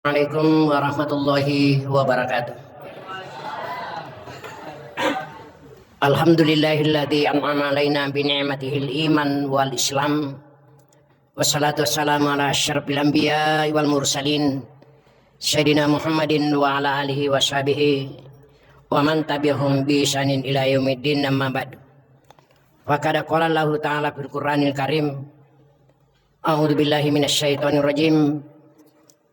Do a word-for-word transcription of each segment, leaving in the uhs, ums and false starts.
Assalamualaikum warahmatullahi wabarakatuh. Alhamdulillahilladzi an'ama alaina bi ni'matihil iman wal islam. Wassalatu wassalamu ala asyrafil anbiya wal mursalin, Sayyidina Muhammadin wa ala alihi wa sahbihi wa man tabi'ahum bi ihsanin ila yaumiddin, amma ba'du. Faqad qala Allahu ta'ala fil Qur'anil Karim, a'udzu billahi minasy syaithanir rajim.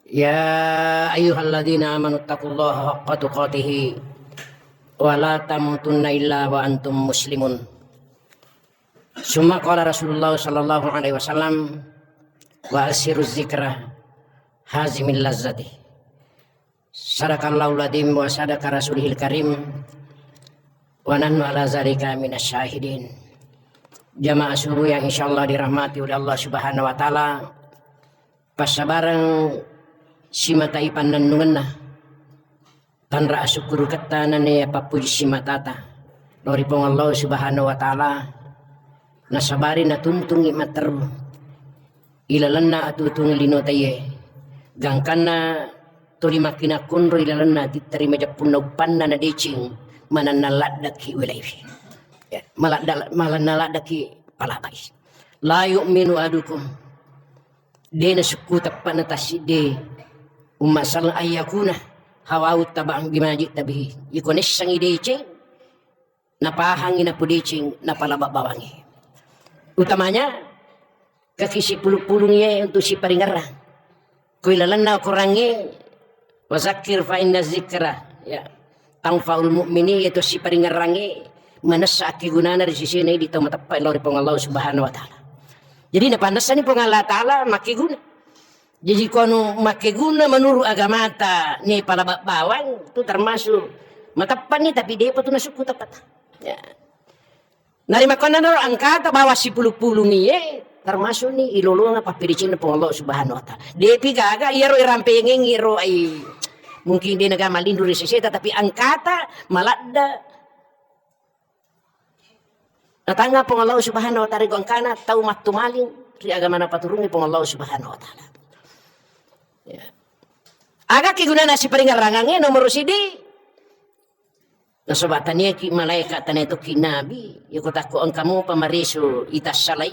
Ya ayyuhalladzina amanu taqullaha haqqa tuqatih wa la tamutunna illa wa antum muslimun. Summa qala Rasulullah sallallahu alaihi wasallam, wa asiruz zikra hazimil lazzati. Sadaqallahul adzim wa sadaqa rasulihil karim, wa nahnu ala zalika minasy syahidin. Jamaah subuh yang insyaallah dirahmati oleh Allah Subhanahu wa taala, passabareng simata ipannennungenna, tanra asukkuruketta nane pappuji simatata lao ri Puang Allah Subhanahu wa taala, nasabari natuntungi matteru ilalenna atutungi lino taiye, gangkanna tuli makkinakkunro ilalenna atitta ri majeppunna uppanna nadeceng mananna laddaki welaiwi. Ya, maladda-, malanna laddaki palabai. La yu'minu ahadukum. De nasukku teppana tassidde umma sallang ayyakuna hawau taba'an bima ji'ta bihi. Iko nessangi deceng, napahangi napudeceng, napalaba bawangi. Utamanya, kaki sipulu-pulung ye untuk siparingerrang. Koi lalenna Korangnge, "Wa zakkir fa inna zikra, ya, tanfaul mu'minin," yaitu siparingerrangnge manessa akkegunana ri sisena idi tau mateppa lao ri Puang Allah Subhanahu wa taala. Jadi napannessani Puang Allah taala makkeguna. Jadi kono makkeguna menurut agamata ne palaba bawang tu termasuk mateppani, tapi depa tu nasukku teppata. Ya. Narimakkuannanaro engkata bawa sipulu-pulu nie, termasuk ni ilolonga pappedecenna Puang Allah Subhanahu wa taala. Depi gaga iyaro irampengengi ro ai, mungkin de naga malindu ri seseta, tapi engkata maladda natangnga Puang Allah Subhanahu wa taala, ri engkana tau mattumaling ri agama napaturungi Puang Allah Subhanahu wa taala. Ya. Aga kegunana siparingerrangangnge? Nomoro sidi, nasaba taniaki malaeka, tania tokki nabi, yako takko engka mopa mareso itassalai,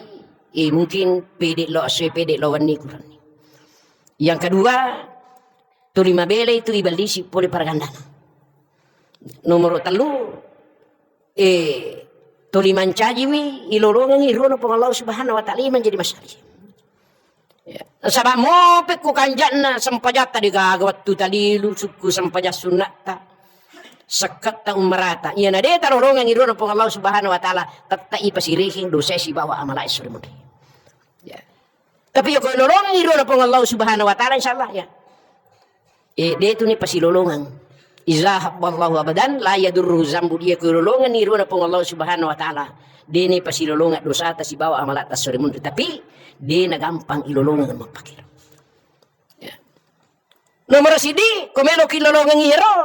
eh, mungkin pede lo asoe, pede lo wenni kuranni. Yang kedua, tuli mabela itu iballisi pole paragandana. Nomoro tellu, eh, tuli mancajiwi ilolongengi rona Puang Allah Subhanahu wa taala, manjadi masalah. Ya. Nasaba mope ku kanja'na sempajatta, degaga wettu talilu sukku sempajang sunnatta, sekketta, ummarata. Iyana de talolongengi rona Puang Allah Subhanahu wa taala, tetta ipasirihing dosae sibawa amalae sore munri. Ya. Tapi yako lolongengi rona Puang Allah Subhanahu wa taala, insyaallah ya. Eh, de tu ni pasilolongeng. Iza habballahu abdan la yadurruhu zambu, dia ko lolongenni rona Puang Allah Subhanahu wa taala, de ni pasilolongeng dosata sibawa amalatta sore munri, tapi de na gampang ilolongeng mappakiro. Ya. Nomoro sidi, ko melo ki lolongengi ro,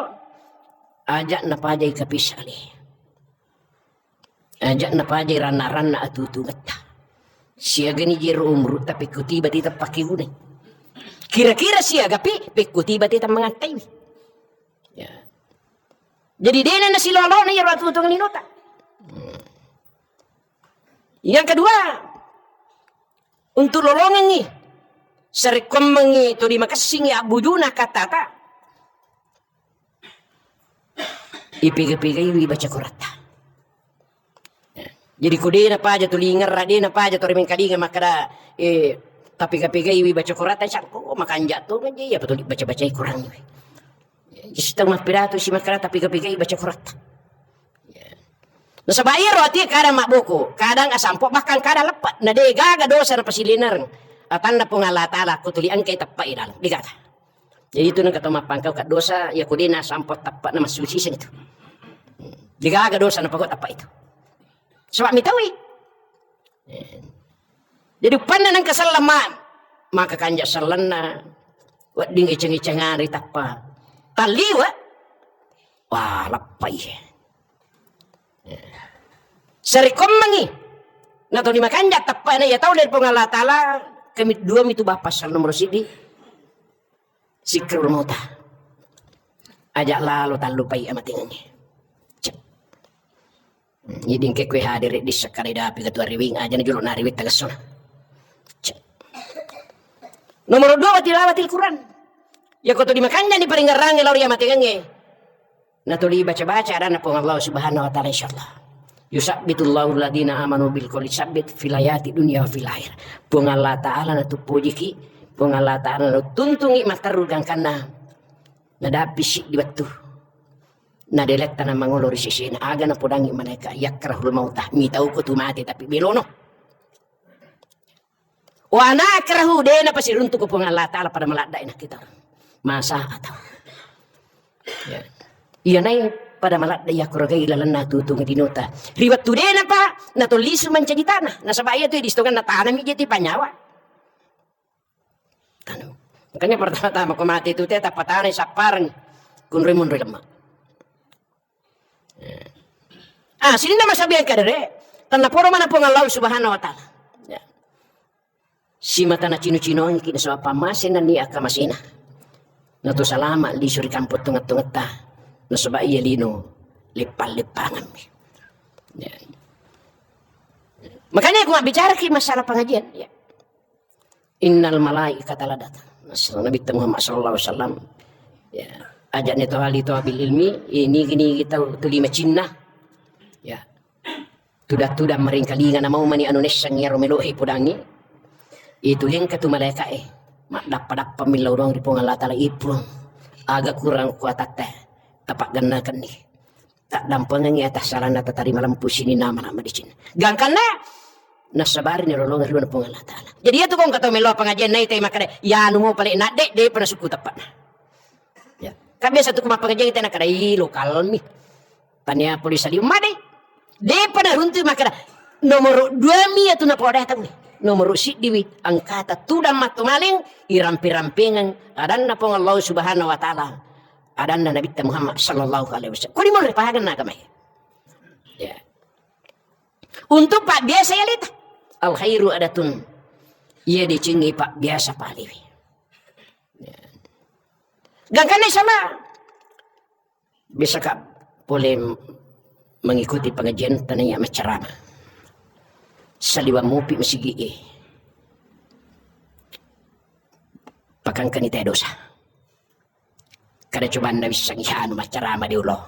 aja napajai kapisale. Aja napajai ranna-ranna atutungetta. Siagani jero umuru, tapi kutiba tita pakkegunai. Kira-kira siagapi, pekkutiba tita mangattaiwi. Ya. Jadi dena nasilolona iyaro atutung linota. Hmm. Yang kedua, untuk lolongengi, sarekkoammengi tuli makessingi abbujuna kattata. Ipega-pegaiwi baca Quratta. Ya. Jadi ko de napaja tu lingerra, de napaja tu remeng kalinga makkada, eh, tapega-pegaiwi baca Quratta, sangko makanja to ngaji, apa tu baca-bacai Quran. Ya, jadi tau mappiratu si makkada tapega-pegai baca Quratta. Ya. Nasaba iyaro atie kadang mabboko, kadang asampo, bahkan kadang leppa. Na de gaga dosa napasilenareng. Atanna Puang Allah Taala ko tuli engkai teppai dalam. De gaga. Jadi itu nengka tau mappangkau ka dosa, ya ko de nasampo teppa na massusi seng itu. Degaga dosa napagau teppa itu. Sebab mitawi. Jadi uppanna nengka selleng ma-, maka kanja sellenna. Wedding iceng-icengari teppa. Talliwa. Wah, leppai. Sarekkoammengi. Na tuli makanja teppana ya tau dari Puang Allah Taala, kami dua mitu bapa sal nomor sidi. Zikrul mauta. Aja lalo tallupai amatengengnge. Cek. Jadi engke kue hadere di sekali dapi ketua riwing aja na jolo nariwing tagasona. Cek. Nomor dua, wa tilawatil Quran. Ya ko to dimakanjani paringerrangnge lao ri amatengengnge. Natuli baca-baca adanna Puang Allah Subhanahu wa Ta'ala, insyaallah. Yusabbitullahu alladhina amanu bil qawli tsabbit fil hayati dunya wa fil akhirah. Puang Allah Ta'ala natuppujiki, Puang Allah Ta'ala natuntungi matteru gangkanna nadapi siddi wettu. Nadeletta namangolo ri sesena aga napodangi malaika yakrahul mauta. Mitauko tu mate tapi belono. Wa ana akrahu, de napasiruntu ko Puang Allah Ta'ala pada maladda ina kita. Masa atau. Ya. Iya nai pada maladda iya kuragai lalenna tutung dinota. Ri wettu de napa natollisu mancaji tanah. Nasaba iya tu di stongan na tanah mi jeti panyawa. Tanu. Makanya pertama-tama ko mate tu te tappa tanah sappareng kunrui munrui lemma. Ah, sininna masabiang kadere, tennapodo mana Puang Allah Subhanahu wa Ta'ala. Ya. Simata nacino-cinoangki nasaba pammasena ni akkamasena. Natu salama lisu ri kampung tongeng-tongetta. Nasaba iya lino leppang-leppangammi. Ya. Makanya aku bicara ki masalah pengajian, ya. Innal malaikata la datang. Nabi Muhammad sallallahu alaihi wasallam. Ya, ajak ni tawali tawabil ilmi, ini gini kita tuli macinna. Ya. Tuda-tuda maringkalinga na mau mani anu nessang iyaro melohe podangi. Itu lengka tu malaika e. Maddappa-dappa millau doang ri Puang Allah Ta'ala, "Ih, Puang, aga kurang kuatatta. Tapaggannakenni." Taddampengengngi atas salana tatarima lempu sininna mana madeceng. Gangkanna nasabari ni rolongan riwana Puang Allah Ta'ala. Jadi iya tu kong katau melo pengajian nai te makkada, "Ya anu mo pale nadde, de pernah suku tepat." Ya. Kan biasa tu kuma pengajian kita nakada, "Ih, lokal mi." Tania polis saliu made. De pernah runtu makkada, "Nomor dua mi ya tu napoda tahu. Nomor siddi wi angkata tudang matto maling, irampe-rampengan adanna Puang Allah Subhanahu wa Ta'ala." Adanna Nabitta Muhammad sallallahu alaihi wasallam. Kodi monro pahaganna agama ya. Ya. Untuk pabbiasa ya leta. Al khairu adatun. Iya decengi pabbiasa palewe. Ya. Gangkanna sama. Biasa ka pole mengikuti pengajian tanaya macerama. Saliwang mupi masigi e. Pakangkani te dosa. Kada coba anda bisa ngihanu maccarama di ulo.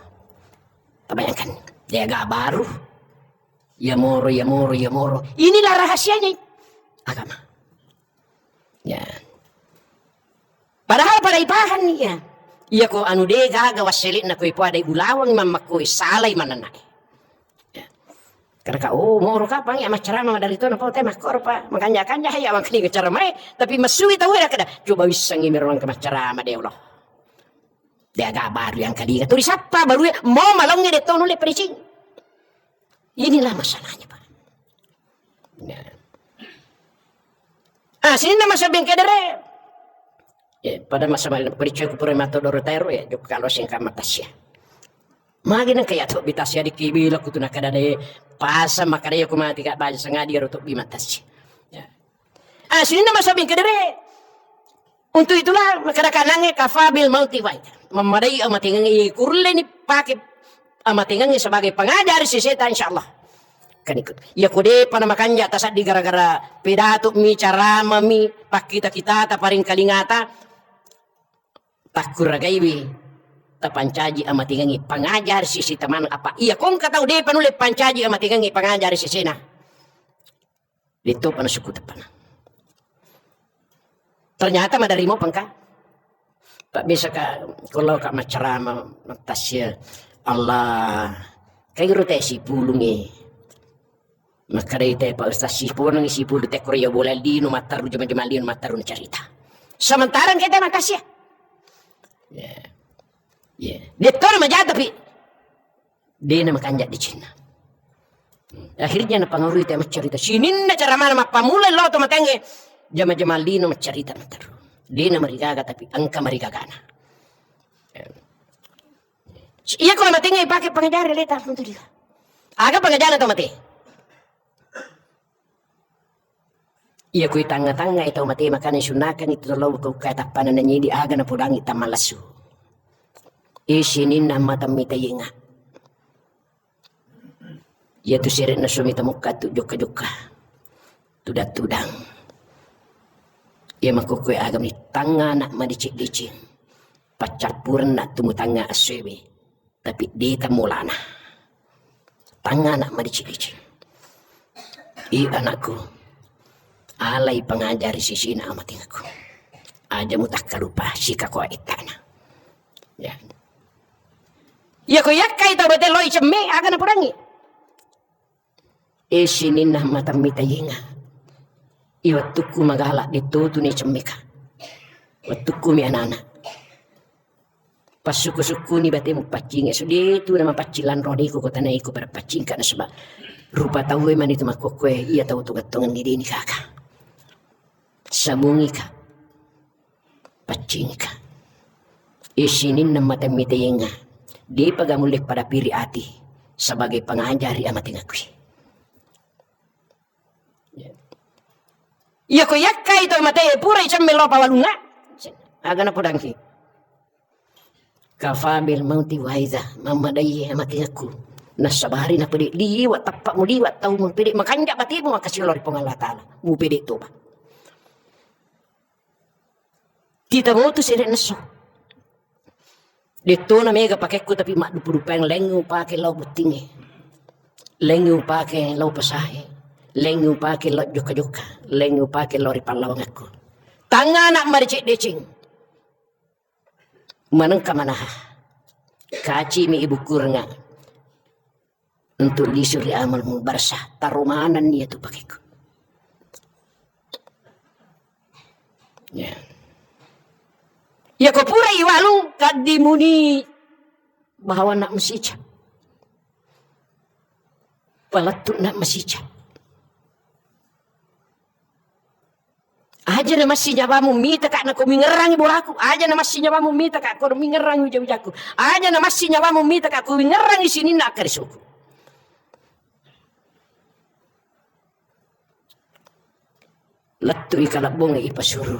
Tabayangkan, dia gak baru. Ya moro, ya moro, ya moro. Inilah rahasianya agama. Ya. Padahal pada ipahan ya. Iya ko anu de gaga wassele na ko ipo ada ulawang mammakko salai manana. Ya. Karena ka, oh, moro kapang ya maccarama dari to na pau te makkoro pa. Makanja-kanja ya wangkani caramae, tapi masui tau ya kada. Coba wissangi merong ke maccarama de Allah. De aga baru yang kaliga. Tuli sappa baru ya, mau malonge de to nulle pericing. Inilah masalahnya, Pak. Ya. Ah, sininna masa bengkedere. Ya, pada masa balik pericing ku pura mato doro tairo ya, joko kalau singka matasia. Magi nang kaya to bitasia di kibila kutu nakada de pasa makada ya kumati ka baja sangadi ro to bi matasia. Ya. Ah, sininna masa bengkedere. Untuk itulah, makkada kanangnge kafa bil mauti faida. Mammadai amatengengnge, iya kurulle ni pake amatengengnge sebagai pengajar seseta, insyaallah. Kan ikut. Iya ko depa na makanja tasaddi gara-gara pidato mi, carama mi, pakkita-kitata, paringkalingata, takkuragaiwi tapancaji amatengengnge pengajar seseta maneng apa. Iya ko engka tau depa nulle pancaji amatengengnge pengajar sesena. Detto pana suku tepana. Ternyata maderri mo pengka. Pak bisa ka, kalau ka macerama, matasya, Allah, kairo te sipulungi. Makadai te Pak Ustaz, sipulungi sipulu te kore ya bola lino mataru jama-jama lino mataru cerita. Sementara kita matasya. Ya. Ya. Detto na maja tapi dena makanja decenna. Akhirnya napangarui te maccarita. Sininna cara mana mappamula lao to matengnge. Jama-jama lino maccarita materru. Dena marigaga tapi engka marigagana. Iya ko matengnge pake pangajari leta, alhamdulillah. Aga pangajana to mate. Iya kui tangnga-tangnga e tau mate makana sunnakang itu tau lao kau kaya tappana nanyidi aga napodangi tammalessu. E sininna mata mita yenga. Iyatu sere'na suami tamukka tu jokka-jokka, tudang-tudang. Iya makkukue agami tangnga anak madeceng-deceng, paccappurenna tu mutangnga assuewe, tapi de tammulana. Tangnga anak madeceng-deceng. I anakku, alai pangajari sisina amatingakku. Aja mutakkalupa sikako ettana. Ya. Iya ko yakkai tau bate loi cemme, aga napodangi. E sininna mata mita yenga. I wettukku magala de totuni cemmeka. Wettukku mi anak-anak. Passukku-sukkuni batemu paccingi. Sude tu nama paccing lanro de ko kota naiko pada paccingka nasaba rupa tauwe mani tu makkokkoe iya tau tu gettongenni deni kaka. Samungika. Paccingka. E sininna mata mita yenga. Depa ga mulle pada piri ati sebagai pengajari amatingakui. Iya ko yakkai tau mate pura icemme lo pawalunna. Aga napodangki. Kafa bil mauti waiza, mammadai amatingakku. Nasabari napede liwa tappa muliwa tau mupede makanja batemu makasih lori Puang Allah Ta'ala. Mupede toba. Titamotu sere nesso. Dettona mega pakekku tapi maddupu-dupeng lengngi upake lao bottingnge. Lengngi upake lao pasahe. Lengngi upake lao jokka-jokka. Lengngi upake lao ri pallawangakku. Tangnga anak madeceng-deceng. Manengka manaha. Kacimi ibu kurenga. Untuk lisu ri amal mubarsah, taro manenni iyatu pakekku. Ya. Iya ko pura iwalung kaddimuni bahawa nak mesica. Palettu nak mesica. Aja na massi nyawamu mita ka nako mingerangi bolaku. Aja na massi nyawamu mita ka ko mingerangi uja-ujaku. Aja na massi nyawamu mita ka ko mingerangi sininna akkarisuku. Lettu i kalabbonge ipasuru.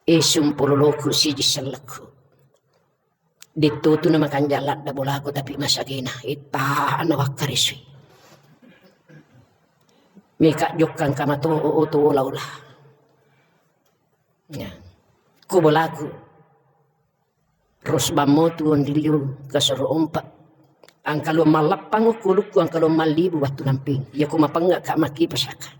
Esung pololoku siji sellekku. Detto tu na makanja ladda bolaku tapi masagena itta na wakkarisui. Meka jokkang kamato oto ola-ola. Ya. Ku bolaku. Ros bammo tu ondilu kasoro ompa. Angkaluang mallappang kulukku angkaluang mallibu wattu lamping. Iya ku mapengnga ka maki pasaka.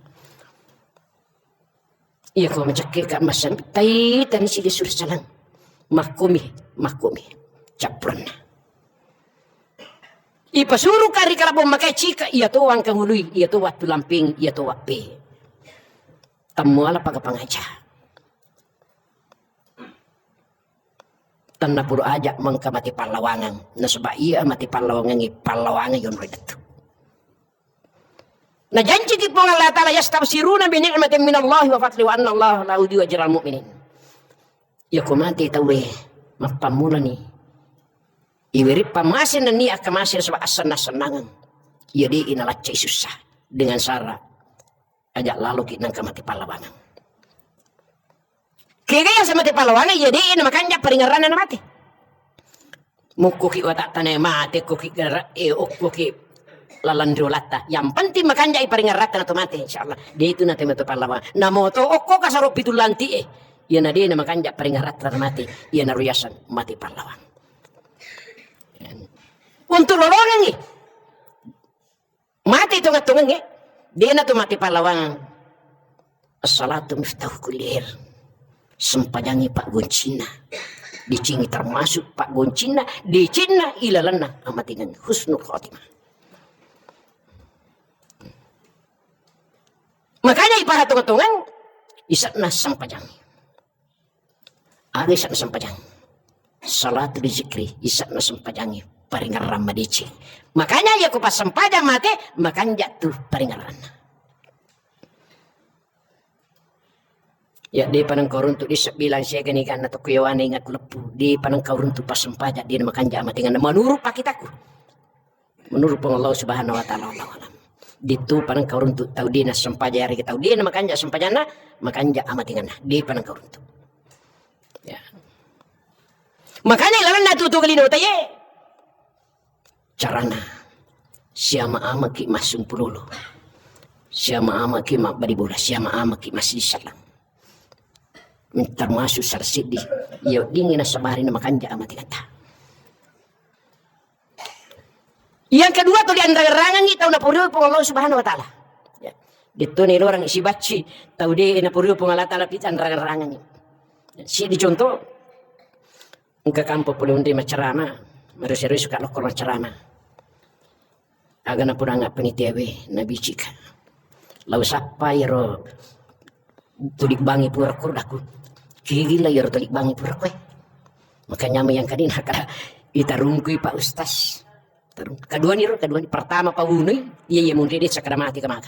Iya ko macekke ka massang tai tani sidi suri salang. Makkomi, makkomi. Cappurenna. Ipasuru ka ri kalabong makai cika, iya to wangkangului, iya to wattu lamping, iya to wappe. Tammuala paga pangaja. Tanna puru aja mengka mati pallawangang. Nasaba iya mati pallawangangi, pallawangang yonroi dettu. Najanjiki Puang Allah Ta'ala, "Yastabsiruna bi ni'matin minallahi wa fadli wa anna Allah la yudhi'u ajral mu'minin." Iya ko mate tauwe, mappammulani. Iweri pamase nenni akkamase nasaba assenna-sennangeng. Iya de inalaccai sussa dengan sara aja laloki nengka mate pallawangang. Kega yang sama te pallawangang, iya de na makanja paringerranna na mate. Mukkuki watak tanae mate, okkoki gara, eh, okkoki lalang riolatta. Yang penting makanjai paringerratta na to mate, insyaallah. De itu na te mate pallawangang. Namo to okko kasaro pitu lanti e. Iya na de na makanja paringerratta na mate. Iya na ruyaseng mate pallawangang. Untuk lolongengi. Mate tongeng-tongengnge, dena tu mate pallawangang. As-salatu miftahu kulli khair. Sempajangngi paggoncinna. Decengngi termasuk paggoncinna, decenna ilalenna amatengengnge. Husnul khotimah. Makanya ipaha tongeng-tongeng, ise'na sempajangnge. Aga ise'na sempajang? Salatu di zikri, ise'na sempajangnge paringerrang madeceng. Makanya iya ko passempajang mate, makanja tu paringerranna. Ya, de panengka uruntu di sebbilang siaga ni ganna tokko yawana inga kuleppu, de panengka uruntu passempajang, de makanja amatengenna menurut pakitaku. Menurut Puang Allah Subhanahu wa Ta'ala, wallahu alam. Dittu panengka uruntu tau de' nassempajang, yarega tau de' namakanja sempajanna, makanja amatenganna. De' panengka uruntu. Ya. Makanya ilalenna tutu lino taye. Carana. Siama-amaki massumpululu. Siama-amaki mabbali bola, siama-amaki massissallang. Termasuk salah siddi. Iya weddingngi nasabari namakanja amatengatta. Yang kedua, tuli anrang-rangengngi tau napuriwi Puang Allah Subhanahu wa Ta'ala. Ya. De'to nilorang sibacci tau de' napuriwi Puang Allah Ta'ala, pita anrang-rangengngi. Siddi contoh, engka kampo pole onri maccarama, marusa-rusa ka lokko maccarama. Aga napodanga panitiawe, nabicika. Lau sappa iyaro tuli bangi pura ko daku. Kegila iyaro tuli bangi pura koe. Makanya yang kadina kada itarungkui Pak Ustaz. Tarung. Kaduani ro, kaduani. Pertama pawunui, iya, iya, munri de' sakada mati kamaga.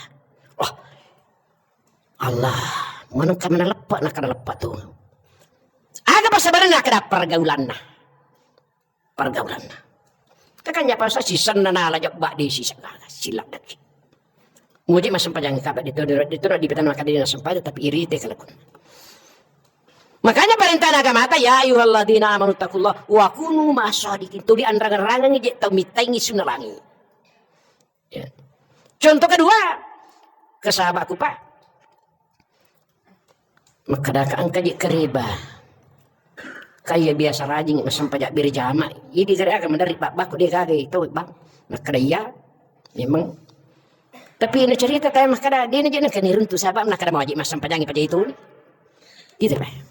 Oh, Allah, manengka mana leppa, nakada leppa tu. Aga pasabarenna kada pergaulanna. Pergaulanna. Kakanja pasa sisenna nala jabba de' sisa gaga, siladdaki. Muji massempajang kaba' de'to, de'to, de'to dipitana makkeda de' nassempajang, tapi irite kalakun. Makanya perintah agamata, "Ya ayyuhalladzina amanu taqullaha wa kunu ma'as shadiqin." Tuli anrang-rangengngi je' tau mittaingi sunna langi. Ya. Contoh kedua, ke sahabatku, Pak. Makkedaka engka je' kareba. Kaya biasa rajing massempajang berjamaah. Idi' gare aga maderri babbaku de' gaga itu, Bang. Makkeda iya. Memang. Tapi nacerita tau makkeda, de' na je' nengka niruntu sabab nakkeda mau je' massempajangi paja itu. Gitu, Pak.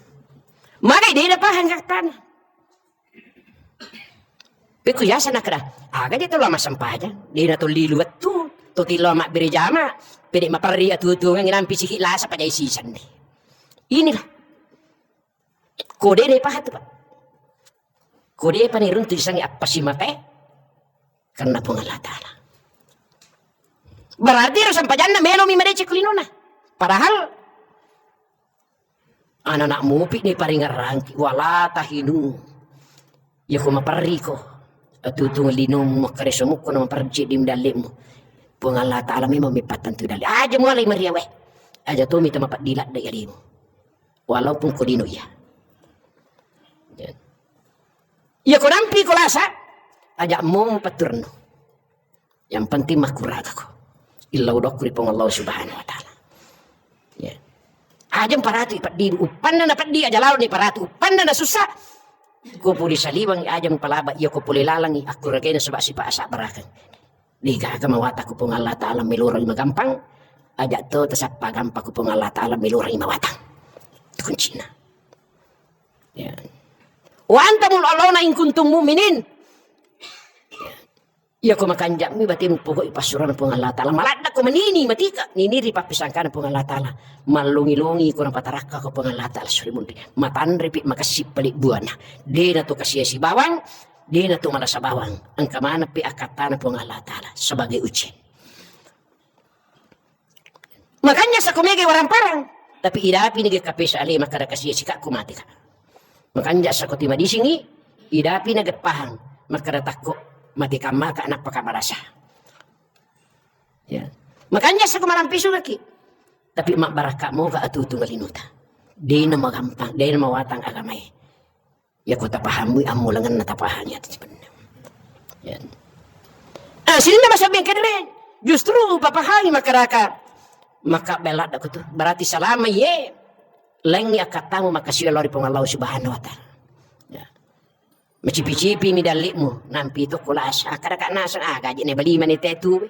Maka de' napahang kattana. Pekko yasa nakkeda, aga je' tau lao massempajang, de' na tollilu wettu, to tillo mabbere jama, pede' maperri atuo-tuongengngi nampi siki lasa pajai sisenni. Inilah. Ko de' naipahang tu, Pak. Ko de'pa niruntu isengngi appasimape, karena Puang Allah Ta'ala. Berarti ero sempajanna melomi madeceng ko linona. Padahal Anana' mupi ni paringerrangki, wala tahinu. Yako maperriko, atutung linomu, makkareso mukko na maperri di dalle'mu. Puang Allah Ta'ala memang mepattentu dalle'. Aja mualai mariawe. Aja to mita mapeddila dai alimu. Walaupun ko lino iya. Yako nampi ko lasa, aja mo patturnu. Yang penting makkuragako. Illau dokku ri Puang Allah Subhanahu wa Ta'ala. Ya. Aja mparatu ipeddi, uppanna napeddi aja lao ni paratu, uppanna nasussa. Ko pole saliwang aja mpalaba, iya ko pole lalangi akkuragai nasaba sipa asabbarakeng. Degaga mawatang ko Puang Allah Ta'ala melorang magampang, aja to tasappa gampang ko Puang Allah Ta'ala melorang mawatang. Itu kuncina. Ya. Wa antumul a'launa in kuntum mu'minin. Iyako makanja'mi batemu pogau'i passurana Puang Allah Ta'ala. Maladdako manini matika, nini ri pappisangkana Puang Allah Ta'ala. Mallongi-longi ko napatarakka ko Puang Allah Ta'ala suri munri. Matanrepi makessing pale buana. Dena to kasia sibawang, dena to malasa bawang. Engka manengpi akkattana Puang Allah Ta'ala sebagai ujian. Makanja sako mega waramparang, tapi idapi ni ge kapesa ale makkada kasia sikakku mate ka. Makanja sako timadisingi, idapi na geppahang makkada takko mate kammaka nappa ka marasa. Ya. Makanja sako malampisu gaki. Tapi mabbarakka moga atutu malinuta. Dena magampang, dena mawatang agamae. Yako tapahammui ammulangenna tapahangi ati sebenarnya. Ya. Ah, sininna masabbing kedere. Justru papahangi makaraka. Maka bela daku tu. Berarti salama ye. Lengi akkattamu makasih Allah ri Puang Allah Subhanahu wa Ta'ala. Ya. Macipi-cipi mi dalli'mu, nampi to kulasa. Kada ka nasa, ah, gaji ne bali mani tetu.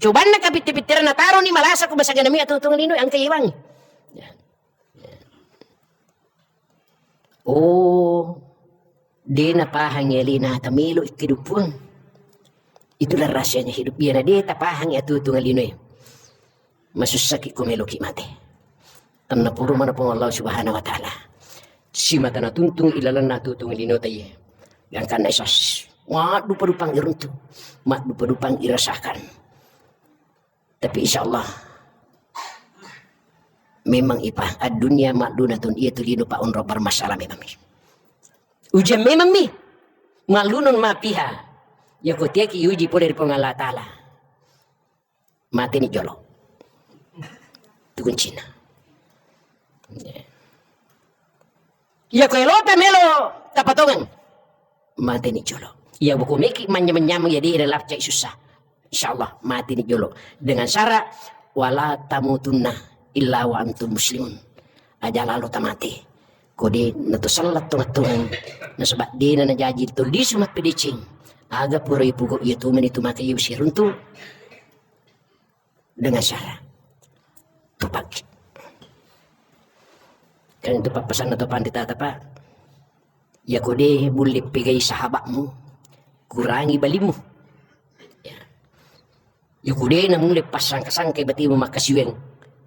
Cobanna kapitte-pitterna taro ni malasa ku basagana mi atutung lino angka iwangi. Ya. Oh, de napahang alena tamelo ikkedupuang. Itulah rahasianya hidup. Iyana de tapahang atutung linoe. Masussaki ko meloki mate. Tenna puru mana Puang Allah Subhanahu wa Ta'ala. Simata natuntung ilalenna atutung lino taye. Gangkanna isas. Maddupa-dupang iruntu. Maddupa-dupang irasakan. Tapi insya Allah memang ipa ad-dunya ma'dunatun, iya tu lino pa onro bermasalah memang mi. Ujian memang mi. Ma'lunun ma fiha. Ya ko tiaki uji pole ri Puang Allah Ta'ala. Mateni jolo. Itu kuncina. Iya ko elota melo tapatongeng, mateni jolo. Iya buku meki manyameng-nyameng, iya di rela cai susah. Insya Allah mateni jolo. Dengan syarat, "Wala tamutunna illa wa antum muslimun." Aja lalo tamate. Ko de nato sella tongeng-tongeng. Nasaba de na najaji to lisu mappedeceng. Aga pura ipugo iya tu meni tu maka iya usiruntu. Dengan syarat topakki. Kan itu pappasanna to panritata, Pak. Iya ko de bulle pegai sahabatmu, kurangi balimu. Ya. Iya ko de namulle passangka-sangkai batimu makkasiweng,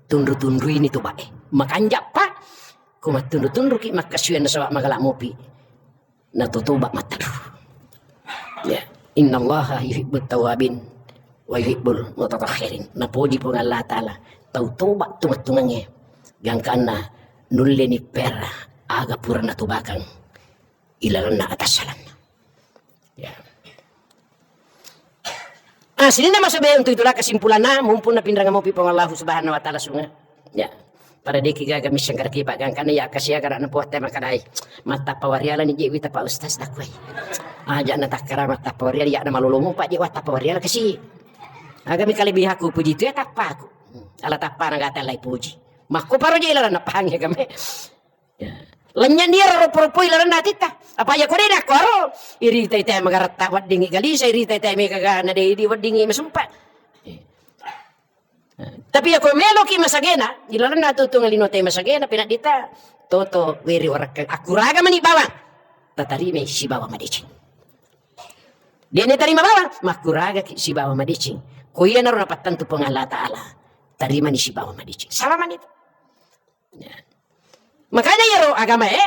tunru-tunruini tobae. Makanja, Pak. Ko mattunru-tunruki makkasiweng nasaba magala mopi. Natotoba mattadu. Ya, innallaha yuhibbut tawabin wa yuhibbul mutatahhirin. Napoji Puang Allah Ta'ala tau toba tunga-tungangnge, gangkanna nulle ni pera aga pura natobakang ilalenna atassalanna. Ya. Ah, sininna maso be untuk itulah kesimpulanna, mumpung napinrang mopi Puang Allahu Subhanahu wa Ta'ala sunga. Ya. Pada deki gaga misseng karaki, Pak, gangkana ya kasi aga na puatte makadai. Mattappa wariala ni je wita, Pak Ustaz, dakwai. Aja na takkara mattappa wariala, ya na malolomo, Pak, je wattappa wariala kasi. Aga mi kalebihaku puji tu ya tappaku. Ala tappa na gata lai puji. Makko paro je ilalanna pahang ya game. Ya. Lanynya dia ro ropo-ropoi lalenna atitta. Apa ya kode dakko aro. Iri tai tai magaratta weddingi galisa, iri tai tai mega gana dei di weddingi masumpa. Tapi ya ko meloki masagena, ilalenna tutung lino tai masagena, penaddita, toto weri warakka. Akkuraga mani bawang. Tatarimai sibawa madeceng. Dia ne tarima bawang, makkuragaki sibawa madeceng. Ko iya naro napattentu Puang Allah Ta'ala. Tarimani sibawa madeceng. Salamani tu. Ya. Makanya iyaro agama e,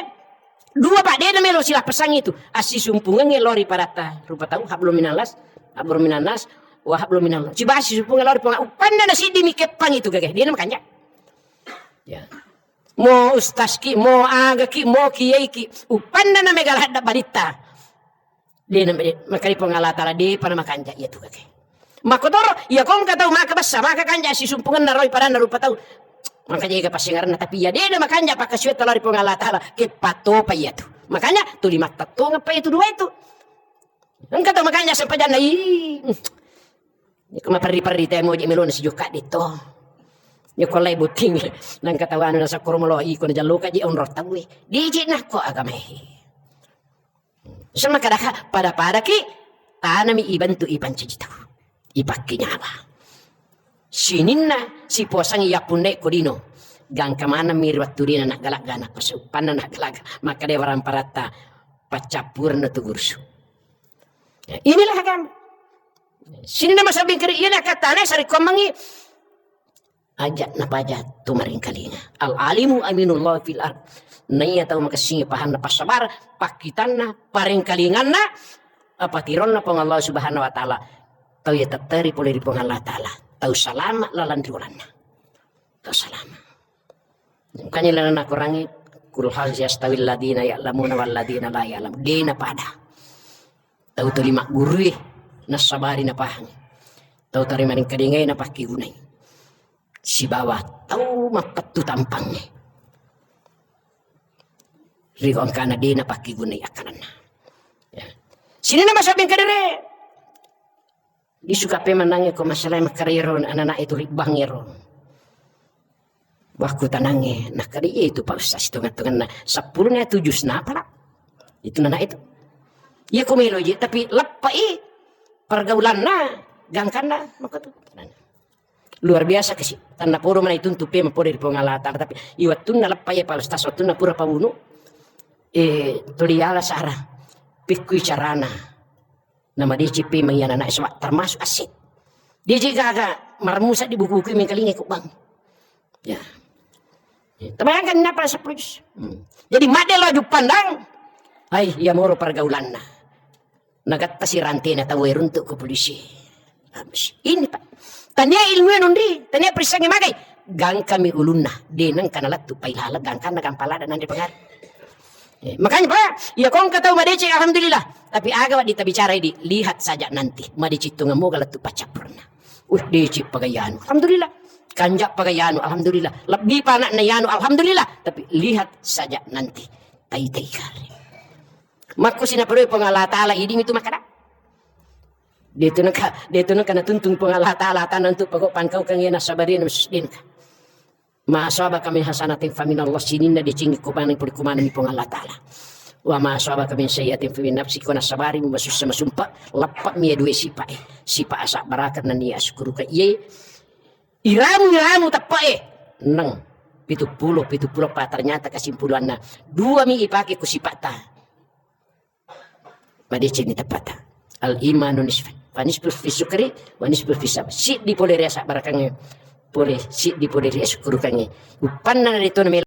dua, Pak, de namelo silappesangngi tu. Assisumpungengnge lao ri padatta rupa tau, hablum minallas, hablum minannas, wa hablum minallah. Ciba assisumpungeng lao ri Puang, uppanna na siddi mi keppang itu gage. De namakanja. Ya. Mo ustazki, mo agaki, mo kiyaiki, uppanna na mega ladda balitta. De na, de, makali Puang Allah Ta'ala, depa na makanja iya tu kake. Makkotoro, iya ko engka tau maka bessa, maka kanja sisumpungenna roi padanna rupa tau. Maka jaga passingaranna, tapi iya de na makanja pakkasiwiatta lao ri Puang Allah Ta'ala, ke pattopa iya tu. Makanya tuli mattettongeng pa itu dua itu. Engka tau makanja sempajanna, ih. Iya ko maperri-perri te moje melona sijokka ditto. Iya ko lai botting. Nangka tau anu nasakkoro melo, ih, ko najalloka je onrong tau e. Diji nakko agamae. Semakkadaka pada-padaki tanami ibantu ipancaji tau. Ipakke nyawa. Sininna sipuasang iya punnae ko dino. Gangka maneng mi ri wettu dina naggalagga, nappa seuppanna naggalagga. Makkeda waramparatta paccappureng tu gurusu. Inilah agama. Sininna masabbing keri, iya nakattana sarekkoammengngi. Aja napaja tu maringkalinga. Al alimu aminullah fil ard. Naiya tau makessingi pahanna, passabar, pakkitanna, paringkalinganna, apa tironna Puang Allah Subhanahu wa Ta'ala. Tau iya tetteri pole ri Puang Allah Ta'ala. Tau salama lalang ri olanna. Tau salama. Makanya lalang nakorangi, "Qul hal yastawil ladina ya'lamuna wal ladina la ya'lam." Dena pada. Tau tuli maggurui, nassabari napahangi. Tau tari maringkalingai napakkigunai. Sibawa tau mappettu tampangnge. Ri engkana de napakkigunai akkalenna. Ya. Sininna masabbing kadere. Disuka pe mennangnge ko masalah makkeda ero anak-anak itu ribbang ero. Wakku tanangnge, nakkeda iya itu Pak Ustaz, sitonga-tonganna seppulo na tujuh na pala. Itu nana itu. Iya ko melo je, tapi leppai pergaulanna, gangkanna, maka tu. Luar biasa kasi. Tanna podo mana itu untuk pe mapode ri Puang Allah Ta'ala, tapi iwattunna leppai ya Pak Ustaz, wattunna pura pawunu. Eh, tuli ala sara. Pikkui carana. Namadeceng pe mai anak-anak saba termasuk aset. Deje gaga marmusa di buku-buku mengkalinga ku bang. Ya. Tabayangkan napa sepuluh juz. Hmm. Jadi madde lo juppandang. Hai, iya moro pergaulanna. Nagatta si rantena tau runtuk ke polisi. Habis. Ini Pak. Tania ilmu nunri, tania perissangi magai. Gangkami ulunna, deneng kana lattu pai laleng gangkanna gampang lada nanre pengari. Eh, makanya Pak, iya kongka tau madeceng alhamdulillah. Tapi aga waddi tabicara di, lihat saja nanti. Madeceng tungemu gala tu paccappurna. Wih, deceng pagayanu, alhamdulillah. Kanja pagayanu, alhamdulillah. Lebbi pana'na yanu, alhamdulillah. Tapi lihat saja nanti, taitai kare. Makku sinaparoi Puang Allah Ta'ala, iding itu makada. Detu naka, detu naka natuntung Puang Allah Ta'ala, tanang tu pagau pangkau kang yena sabari na mesus dinka. Ma asabaka min hasanatin faminallah, sininna deceng ko maneng pole ko maneng Puang Allah Ta'ala. Wa ma asabaka min sayyi'atin famin nafsik, ko nasabari masussa masumpa, lappa mi dua sipa e. Sipa asa barakat nani asukuru ka iye. Iramu, iramu teppa e. Neng. Pitu pulo, pitu pulo pa ternyata kesimpulanna. Dua mi ipake ku sipatta. Madeceng ni teppata. Al imanu nisfan. Fa nisfu fi syukri, wa nisfu fi sabr. Siddi pole ri asabarakangnge. Pole, siddi pole ri asukkurukangnge. Uppanna na deto na melo